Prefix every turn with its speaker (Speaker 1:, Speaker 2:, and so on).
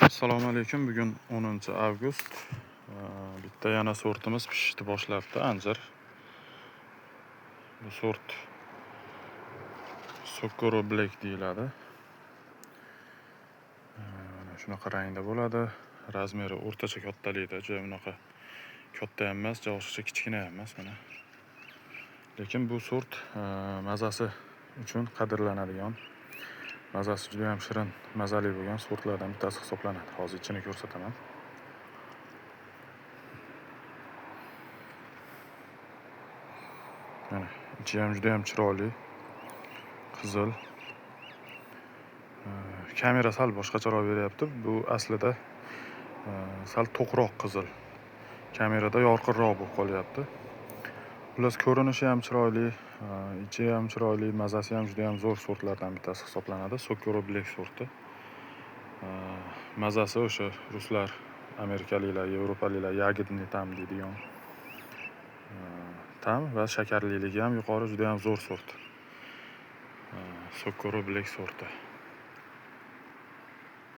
Speaker 1: Assalomu alaykum. Bugun 10 avgust. Bitta yana sortimiz pishishni boshlabdi, anjir. Bu sort Socorro Black deyiladi. Mana shunaqa rangda bo'ladi. Razmeri o'rtacha kattalikda, juda unaqa katta ham emas, juda oshiqcha kichkina ham emas mana. Lekin bu sort mazasi uchun qadrlanadigan, mazasi juda ham shirin, mazali bo'lgan sortlardan bittasi hisoblanadi. Hozir ichini ko'rsataman. Mana ichi ham juda ham chiroyli, qizil. Kamera sal boshqacharoq beryapti. Bu aslida sal to'qroq qizil. Kamerada yorqinroq bo'lib qolyapti. Xullas, ko'rinishi ham chiroyli, ichi ham chiroyli, mazasi ham juda ham zo'r sortlardan bittasi hisoblanadi. Socorro Black sorti. Mazasi o'sha ruslar, amerikaliklar, yevropaliklar ягодный tam deydigan tam va shakarliligi ham yuqori, juda ham zo'r sort. Socorro Black sorti.